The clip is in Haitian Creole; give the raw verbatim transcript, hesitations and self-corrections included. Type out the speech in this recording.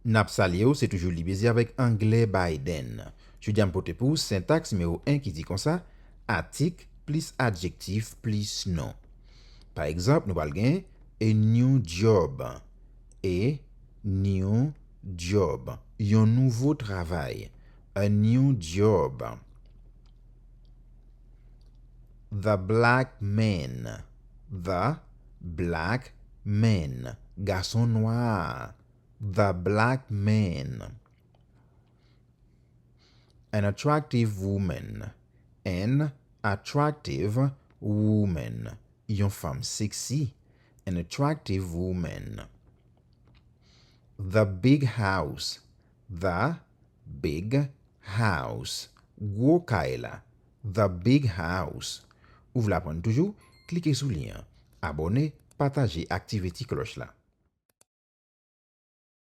N ap salye w, se toujou Libezi avèk anglè Biden. Jodi a m pote pou w sentaks nimewo en ki di konsa, atik plis adjektif plis non. Pa egzanp, nou pral gen a new job. A new job. Yon nouvo travay. A new job. The black man. The black man. Gason nwa a. The black man. An attractive woman. An attractive woman. Yon fanm seksi. An attractive woman. The big house. The big house. Gwo kay la. The big house. Ou vle aprann toujou? Klike sou lyen an. Abòne, pataje, aktive ti klòch la.